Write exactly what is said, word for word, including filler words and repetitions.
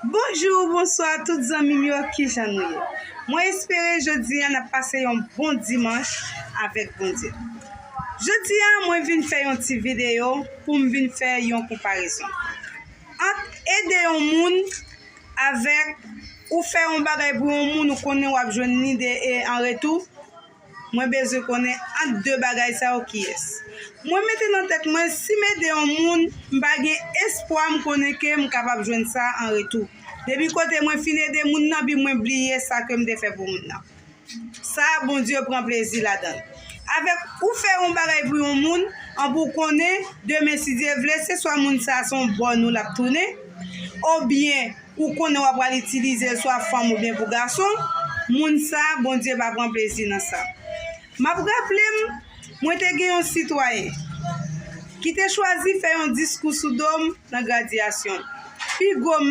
Bonjou, bonswa tout zanmi m yo, kijan nou ye? Mwen espere jodi a n ap pase yon bon dimanch avèk Bondye. Jodi a, mwen vin fè yon ti videyo pou m vin fè yon konparezon ant ede yon moun avèk ou fè yon bagay pou yon moun ou konnen w ap jwenn li de, e, an retou. Mwen bezwen konnen ant de bagay sa yo kiyès. Mwen mete nan tèt mwen, si m ede yon moun, m pa gen espwa m konnen ke m kapab jwenn sa an retou. Depi kote mwen fin ede moun nan, pi mwen bliye sa ke m te fè pou moun nan. Sa, Bondye pran plezi ladan l. Avèk ou fè yon bagay pou yon moun, an pou konnen, demen, si Dye vle, se swa moun sa se yon bòn ou l ap tounen, oubyen ou konnen w ap pral itilize l swa fanm oubyen pou gason, moun sa, Bondye pa pran plezi nan sa. M ap raple m, mwen te gen yon sitwayen ki te chwazi fè yon diskou sou do m nan gradyasyon l. Pi gwo